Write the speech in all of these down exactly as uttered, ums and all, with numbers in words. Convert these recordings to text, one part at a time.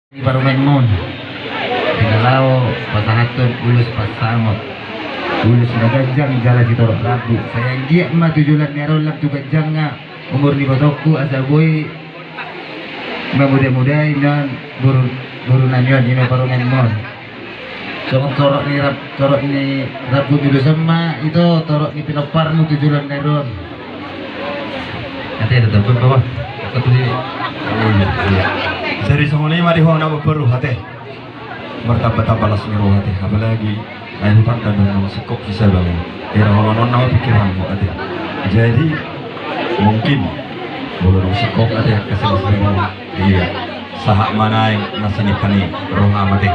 Di parumaenmon. Di na laho pasahathon ulos pansamot. Ulos na ganjang jala sitorop rambu. Sai anggiat ma tu joloan ni ari on lam tu ganjangna umur ni ibotongku asa boi mamudamudai nian boru, boru nami on, i ma parumaenmon. Songon torop ni rap-, torop ni rambu ni ulos on ma ito torop ni pinomparmu tu joloan ni ari on. Ate, tetap, Bang. Tetap di. Oh, iya, iya. Jadi songon i ma di ho na boru, ate. Martamba-tamba las ni roha, ate. Apalagi ai hutanda do naung singkop sisaba. Era holan on nama pikiranmu, ate. Jadi mungkin molo naung singkop, ate, angka las ni roha. Iya. Sahat ma naeng na sinipani roham, ate.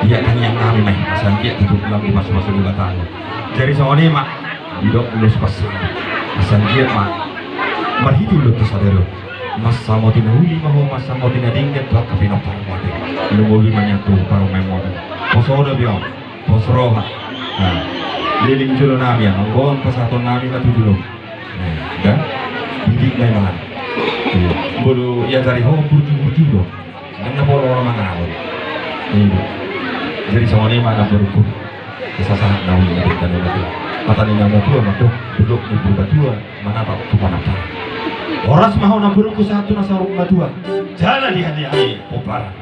Ia tangiang nami ma i, asa anggiat tutu lam dipasupasu Debata. Jadi songon i ma didok ulos pansamot. Asa anggiat ma marhite ulos tu sadari on, mansamoti na uli ma ho, mansamoti na denggan tu angka pinomparmu, ate. Lumobi ma nian tu parumaenmon. Pos roha, biar pos roha. Nah, leleng jolo nami, anggo on pasahaton nami ma tu jolo. Nah, da. Didik ma i ma. Iya. Molo iajari ho burju-burju do. Nang na pola olo mangaon. Iya. Jadi songon i ma na boruku. Sahat na uli ma di tano na tua. Hata ni na matua ma do, dolok ni Purbatua manatap tu Panamparan. Horas ma ho na boruku sahat tu na saur matua. Jala di hali-hali pomparan.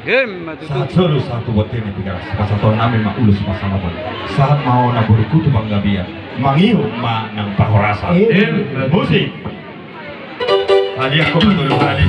Sahat solu sahat tu bontean ni Tigaras. Pasahaton nami ma ulos pansamot on. Sahat ma ho na boruku tu panggabean. Mangihut ma nang parhorasan. Musik. Hadiah ko betul kali.